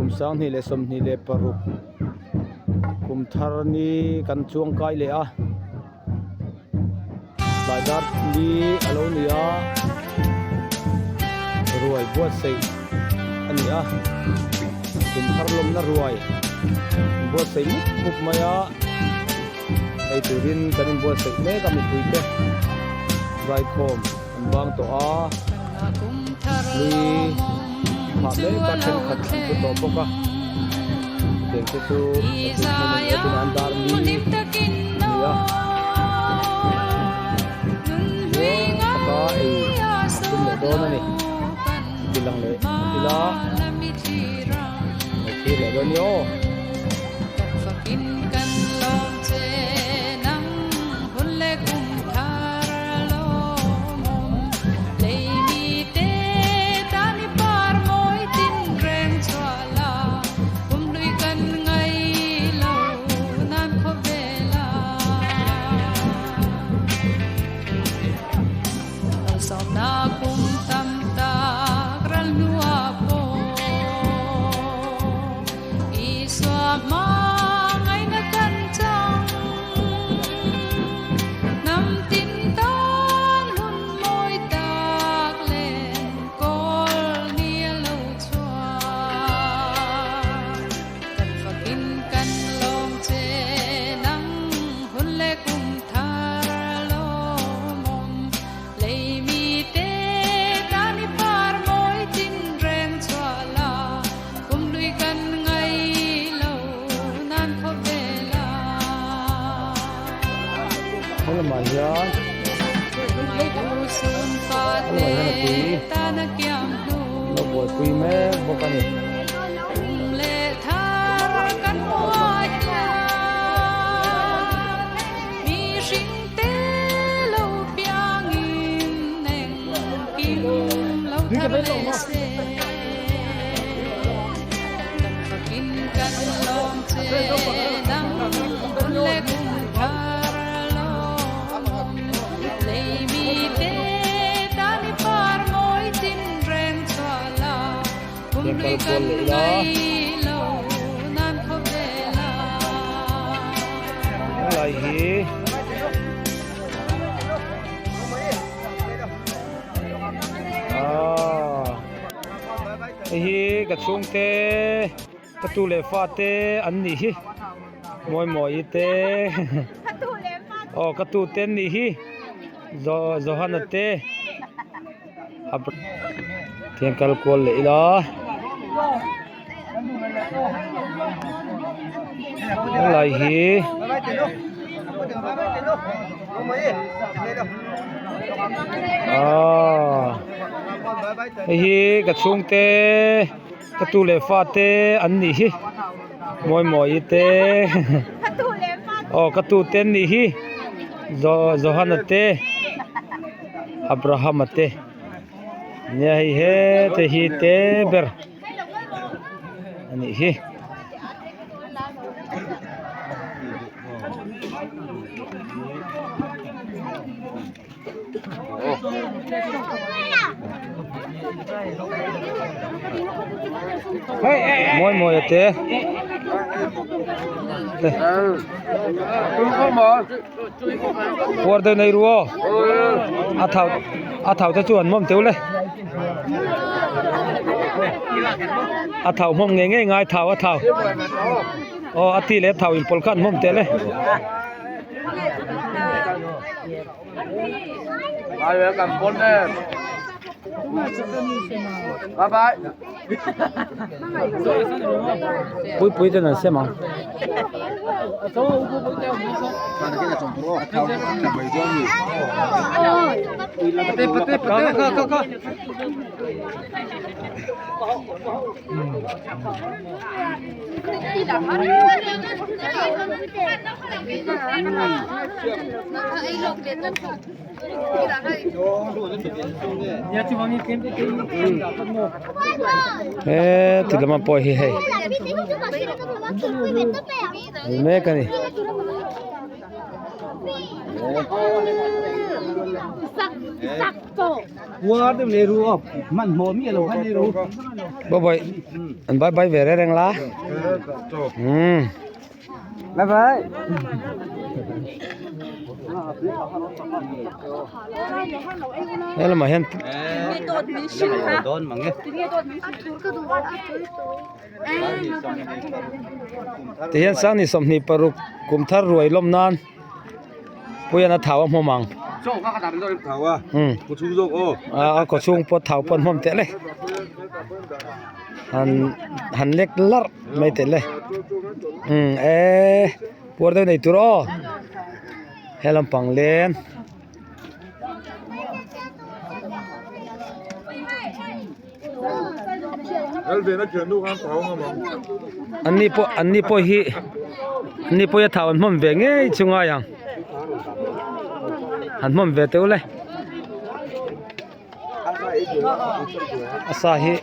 Kum 2026 kum thar ni kan chuang kai leh a tlai dar li a lo ni a ruai buatsaih a ni a kum thar lawmna ruai buatsaih mup mup mai a hei turin kan inbuatsaih mek a mipui te zaikhawm an bang tawh a lui phah mek a thenkhat an thu tawh bawk a tiang te chu hetiang hmun an dar li a ni a taka ei an tum leh dawn a ni tilang leh ila lo thlir leh dawn ni aw. Helamah hian helamah hian a tui lo buaipui mek bawk a ni. Hian kal kual leh ila helai hi aaa hei hi ka chhungte ka tu leh fate an nih hi mawi mawi te aw ka tu te an nih hi Johana te. Tihian kal kual leh ila helai hi aaa hei hi ka chhungte ka tu leh fate an nih hi mawi mawi te aw ka tu te an nih hi Johana te. Abrahama te nia hei hete hi te ber a nih hi. Mawi mawi a te. Puar deuh nei ru aw a thau a thau te chu an hmawm teuh le a thau hmawm ngei ngei ngai thau a thau aw a ti leh a thau inpawlh kha an hmawm teh le. Puipui ten an sem ang. He ti lama pawh hi hei ni mek a ni. Bawbawih an bye bye ve reng reng la umm Bye bye. He lamah hian tihian sangni 26 kum thar ruai lawm nan Puian a thau a hmawm ang. Umm a kaw chhung pawh thau pawh an hmawm teh le han han lek larh mai teh le umm eee puar deuh nei tur aw he lampang len. Anni pawh anni pawh hi anni pawh hi a thau an hmawm ve ngei chu ngai ang an hmawm ve teuh le a sa hi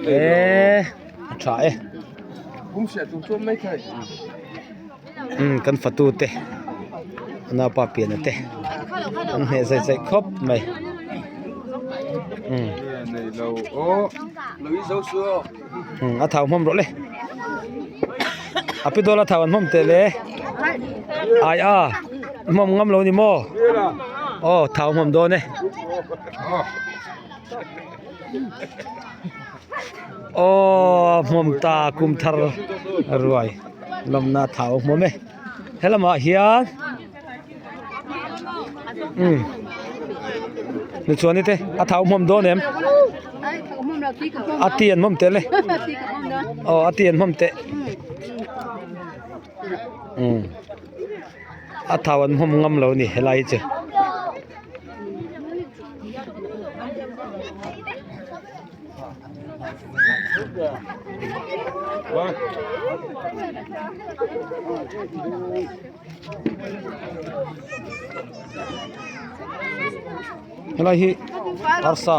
eee a tha e umm kan fatu te a naupa pian a te an hneh zai zai khawp mai umm a thau hmawm rawh le a pi dawl a thau an hmawm teh le ai a hmawm ngam lo ni maw aw thau hmawm dawn e. Aw hmawm ta kum thar ruai lawmna thau hmawm e helamah hian umm tichuan te a thau hmawm dawn em a ti an hmawm teh le aw a ti an hmawm teh umm a thau an hmawm ngam lo a ni helai hi chu. Helai hi arsa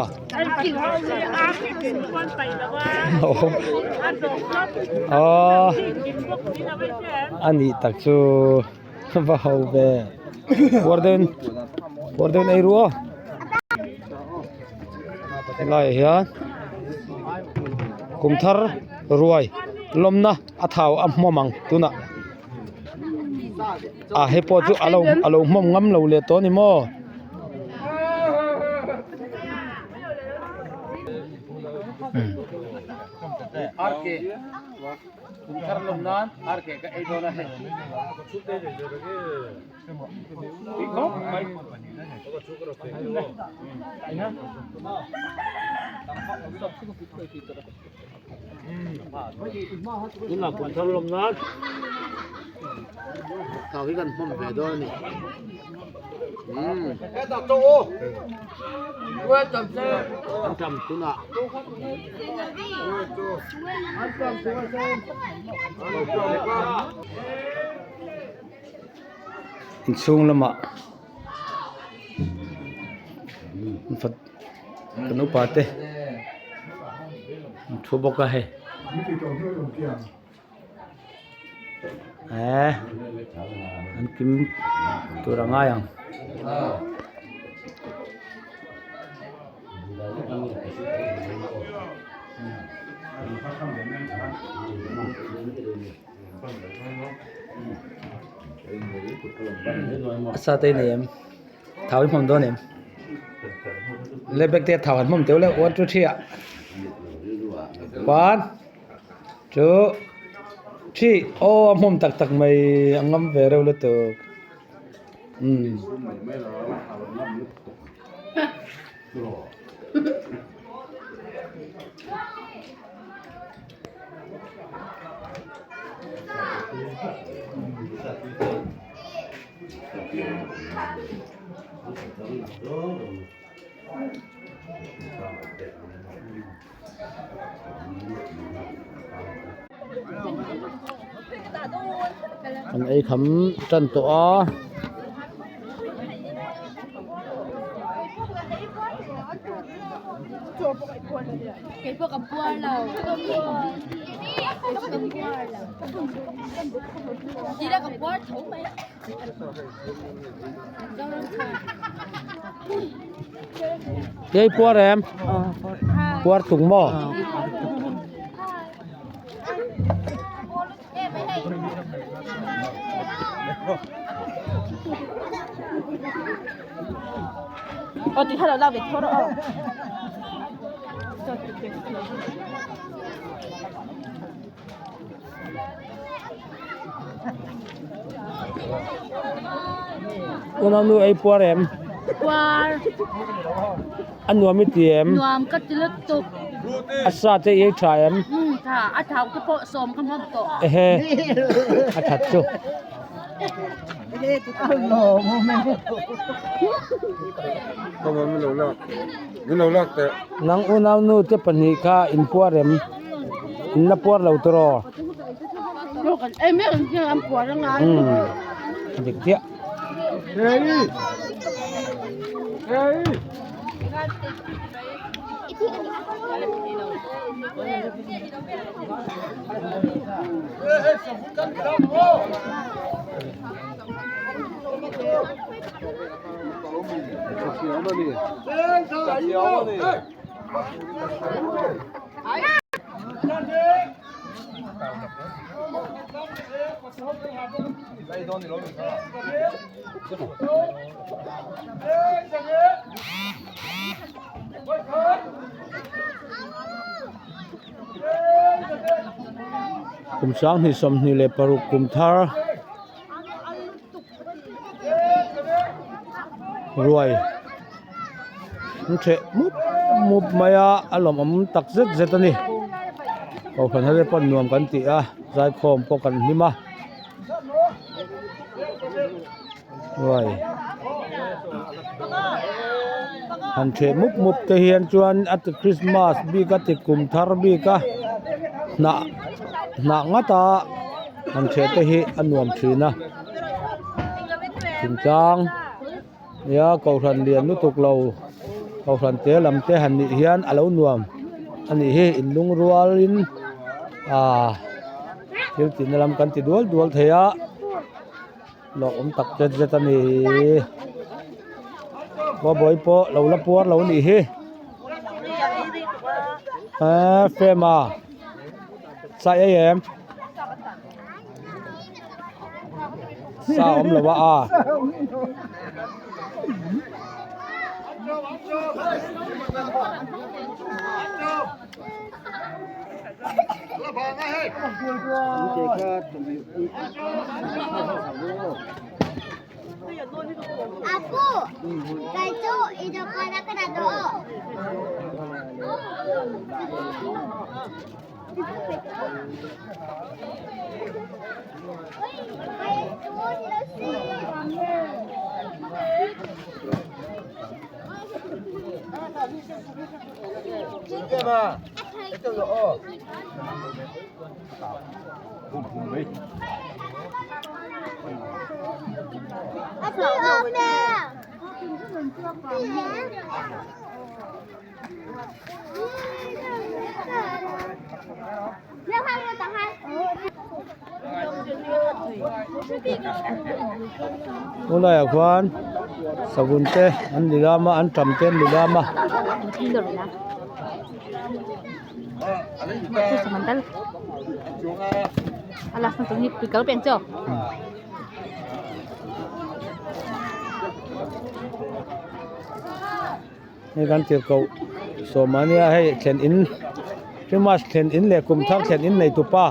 aw a nih tak chu va ho ve warden warden ei ru aw helaiah hian kum thar ruai lawmna a thau a hmawm ang tunah a hei pawh chu alo alo hmawm ngam lo leh tawh a ni maw. Tunah kum thar lawm nan thau hi kan hmawm ve dawn a ni umm an tam tunah. Inchhung lamah kan upa te an thu bawk a hei eee an kim tur a ngai ang. A sa te nei em thau hi hmawm dawn em le bag te thau han hmawm teuh le one two three ah one two three aw a hmawm tak tak mai a ngam ve reuh lutuk umm. An ei kham tan tawh a. Ei puar em? Puar tung maw? Unau nu ei puar em? Puar. A nuam i ti em? Nuam ka ti lutuk. A sa te i ei tha em? Um tha, a thau te pawh sawm ka hmawm tawh. Ehe, a that chu. Nang unau nu te pahnih kha in puar em? In la puar lo tawh raw? Umm dik chiah. Kum 20 26 kum thar ruai an ṭheh mup mup mai a a lawmawm tak zet zet a ni kohhran ho te pawn nuam kan ti a zaikhawm pawh kan hlim a ruai han ṭheh mup mup te hian chuan a ti krismas bik a ti kum thar bik a hnah hnah ngata han ṭheh te hi a nuam ṭhin a thingtlang nia kohhran lian lutuk lo kohhran te lam te han nih hian a lo nuam a nih hi in lung rualin ahh thil tihna lam kan ti dual dual thei a lawmawm tak zet zet a ni kawbawi pawh lo la puar lo a nih hi eee frame a chai ei em. Sa awm lo a a. Tunlaiah khuan savun te an ni lam a an tam te an ni lam a. Hei kan tirhkoh sawma nia hei thlen in Christmas thlen in leh kum thar thlen in nei tupa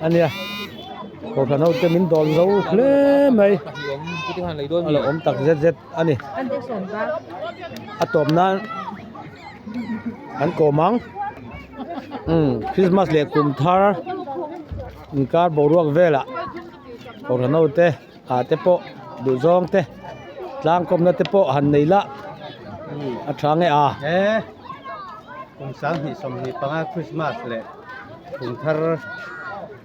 a nia kohhran ho te min dawn zo hle mai a lo awm tak zet zet a ni a tawp nan an kawm ang umm Christmas leh kum thar inkar boruak velah kohhran ho te. ah te pawh duh zawng te tlang kawmna te pawh han nei la a tha nge a. He kum 2025 Christmas leh kum thar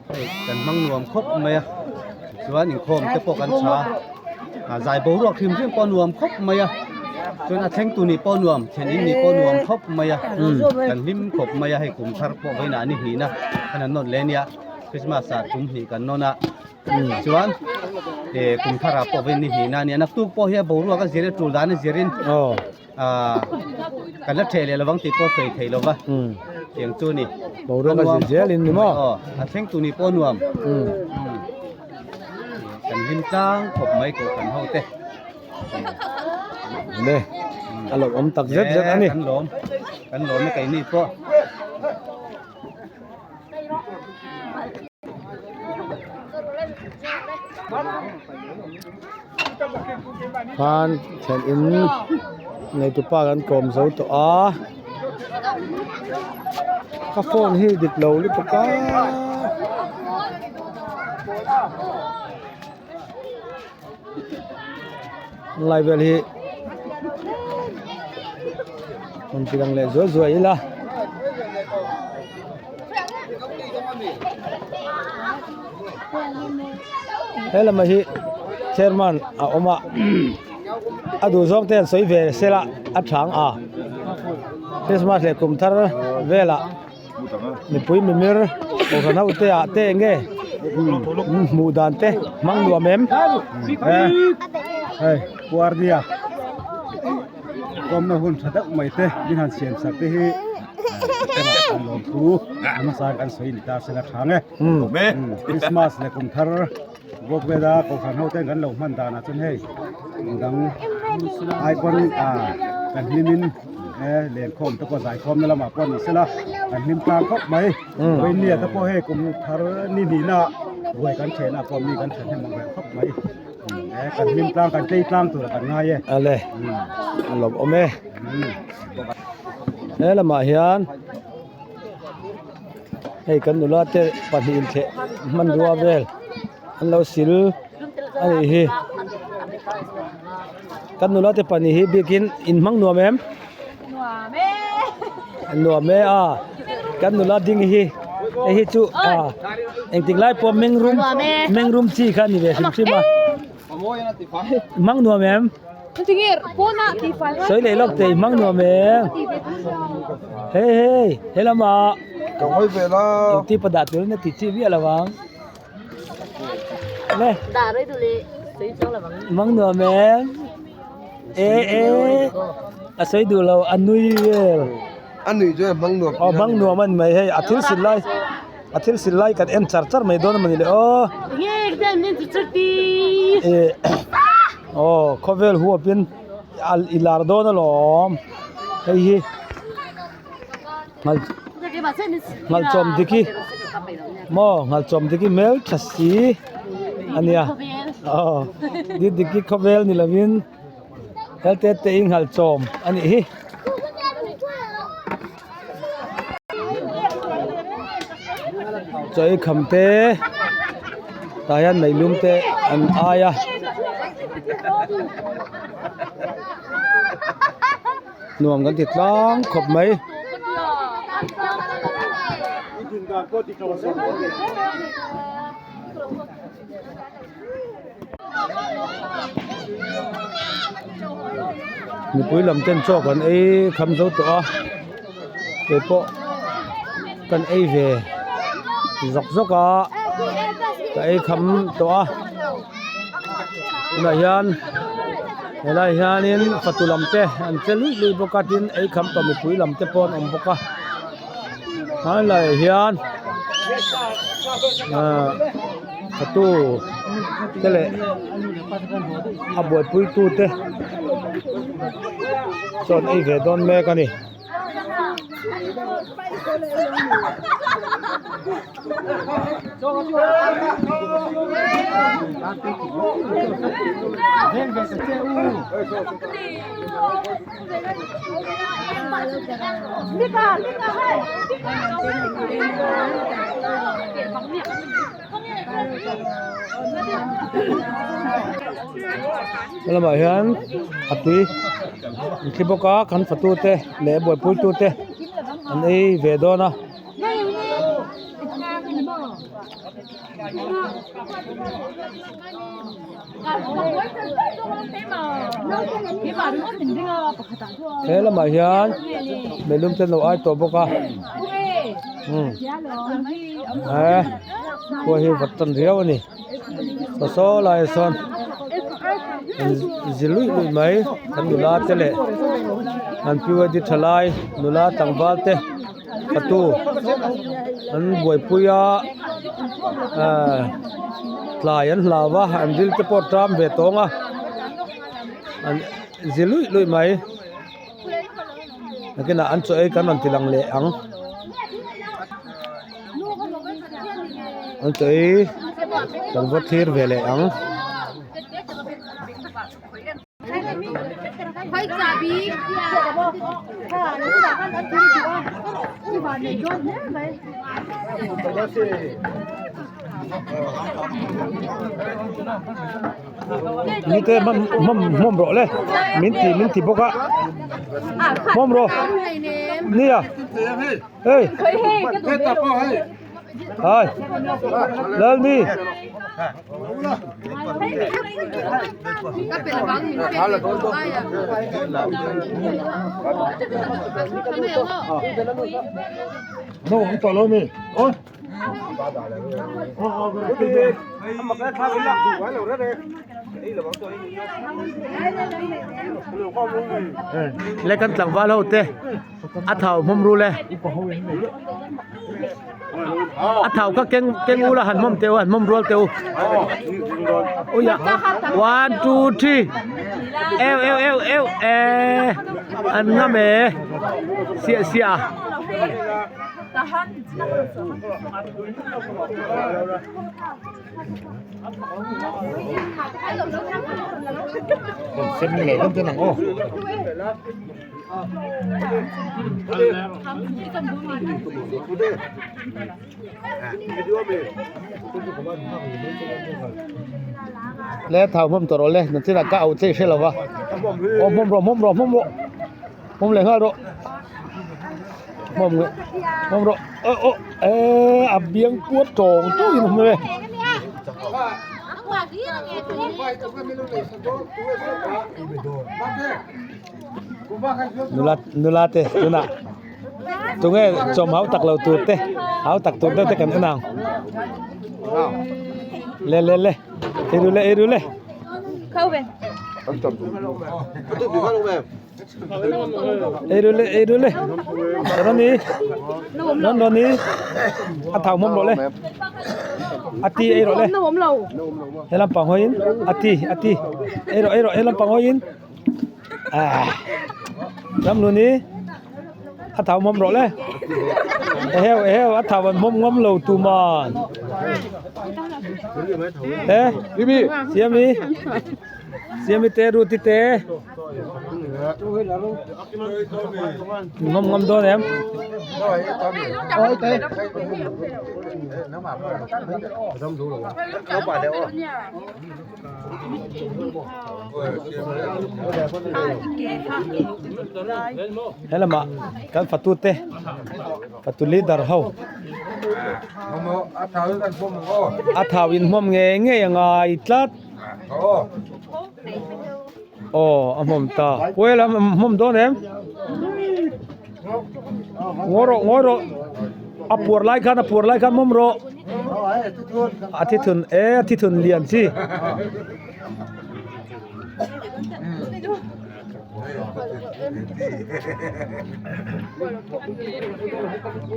hei kan hmang nuam khawp mai a chuan inkhawm te pawh kan tha a zai boruak hrim hrim pawh a nuam khawp mai a. Chuan a thlengtu nih pawh nuam, thlen in nih pawh nuam khawp mai a, kan hlim khawp mai a, hei kum thar pawh vawiinah ni hnihna kan han nawn leh a nia, Christmas ah kum hnih kan nawn a, chuan kum thar ah pawh vawiin ni hnihna a nia, naktuk pawh hi a boruak a zir a tul dan a zirin kan la ṭheh leh lovang tih pawh sawi thei lova, tiang chu a ni. Boruak a zir zel in ni maw? Aw, a thlengtu nih pawh nuam. Kan hlim tlang khawp mai kohhran ho te. Le a lo awm tak zet zet a ni. Kan lawm kan lawm e keini pawh. Khan thlen in neitupa kan kawm zo tawh a ka phone hi dik lo lutuk a. Lai vel hi rawn ti lang leh zuai zuai ila he lamah hi chairman a awm a a duh zawng te an sawi ve sela a tha ang a christmas leh kum thar velah. Mipui mimir kohhran ho te ah te enge hmuh dan te hmang nuam em hei puarnia kawmna hun tha deuh mai te min han siam sak te hi kan lawm thu a hmasa kan sawi ni ta sela tha nge Christmas leh kum thar Bawkvela kohhran ho ten kan lo hman danah chuan hei dang ai pawn kan hlimin lenkhawm te pawh zaikhawm na lamah pawh ni sela kan hlim tlang khawp mai vawinia te pawh hei kum thar ni hnihna ruai kan then ah pawh mi kan then hnem ang reng khawp mai kan hlim tlang kan tlei tlang tur kan ngai e ale a lawm awm e he lamah hian Hei kan nula te pahnih intheh hmanrua vel an lo sil a nih hi kan nula te pahnih hi biakin in hmang nuam em nuam e nuam e a kan nula ding hi hei hi chu a engtik lai pawh meng rum meng rum chi kha a ni ve hrim hrim a hmang nuam em sawi leh lawk teh hmang nuam em hei hei helamah engti pa dah turin a ti chi miah lo ang le hmang nuam em e e a sawi duh lo a nui vel aw hmang nuam a ni mai hei a thil sil lai. A thil sil lai kan en char char mai dawn a mawni le aw. Eh aw khawvel huapin i lar dawn alawm hei hi nghalchawm diki maw nghalchawm diki hmel tha si a nia aw diki khawvel ni lovin. Helte te i nghalchawm a nih hi. Chaw ei kham te tah hian meilum te an ai a. Nuam kan ti tlang khawp mai. Mipui lam ten chaw kan ei kham zo tawh a keipawh kan ei ve zawk zawk a ka ei kham tawh a tunah hian helai hianin fatu lam te an che luih luih bawk a tin ei kham tawh mipui lam te pawh an awm bawk a. Hmanlai hian ahh fatu te leh a buaipui tu te chuan ei ve dawn mek a ni. Helamah hian a tui an thli bawk a kan fatu te leh buaipui tu te an ei ve dawn a. He lamah hian meilum te an lo ai tawh bawk a umm he khua hi vat tan riau a ni saw saw laiah sawn zi luih luih mai kan nula te leh an PYD thalai nula tlangval te fatu an buaipui a ahh tlai an hlau a an ril te pawh ṭam ve tawng a an zi luih luih mai nakinah an chaw ei kan rawn ti lang leh ang an chaw ei kan va thlir ve leh ang. Nite hmam hmam hmawm rawh le min ti min ti bawk a hmawm rawh nia hei hai lalmi. Le kan tlangval ho te a thau hmawm rul e a thau kha keng keng ula han hmawm teh u han hmawm rual teh u uia one two three eu eu eu eu e an ngam e siah siah Le thau hmawm tawh rawh le nachinah ka auh che i hre lo va aw hmawm rawh hmawm rawh hmawm rawh hmawm leh nghal rawh hmawm leh hmawm rawh aw aw eee a biang puat tawng tawngin a hmu e. Nula nula te tunah tunge chawm hau tak lo tur te hau tak tur deuh te kan en ang le le le ei ru le ei ru le ei ru le ei ru le Rani Ran Rani a thau hmawm rawh le a ti ei rawh le he lampang hawiin a ti a ti ei rawh ei rawh he lampang hawiin. Ram lu ni a thau hmawm rawh le eheu eheu a thau an hmawm ngam lo tuman e siami siami te ruti te ngam ngam dawn em He lamah kan fatu te fatu leader ho a thau in hmawm ngei ngei a ngai tlat aw a hmawm ta well a hmawm dawn em ngawi rawh ngawi rawh a puar lai khan a puar lai khan hmawm rawh. A thithun e a thithun lian chi.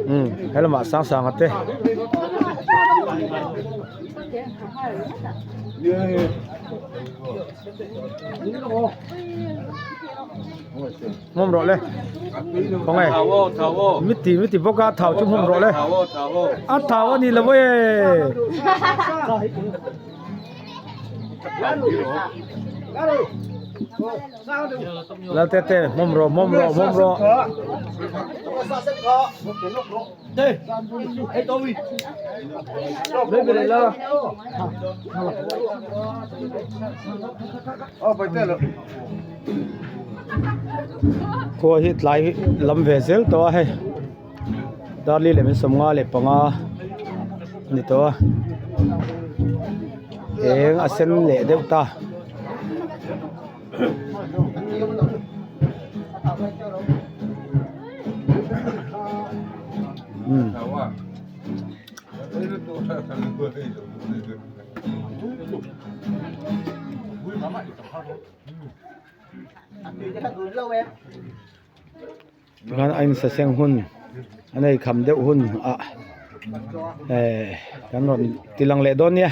Um he lamah sang sanga te. Hmawm rawh le khawnge miti miti bawk a thau chu hmawm rawh le a thau a ni lo e Lalte te hmawm rawh hmawm rawh hmawm rawh Khua hi tlai lam ve zel tawh a hei Darli leh min 55. a ni tawh a eng a sen leh deuh ta. Tikhan a insaseng hun a nei kham deuh hun ah eh kan rawn ti lang leh dawn nia.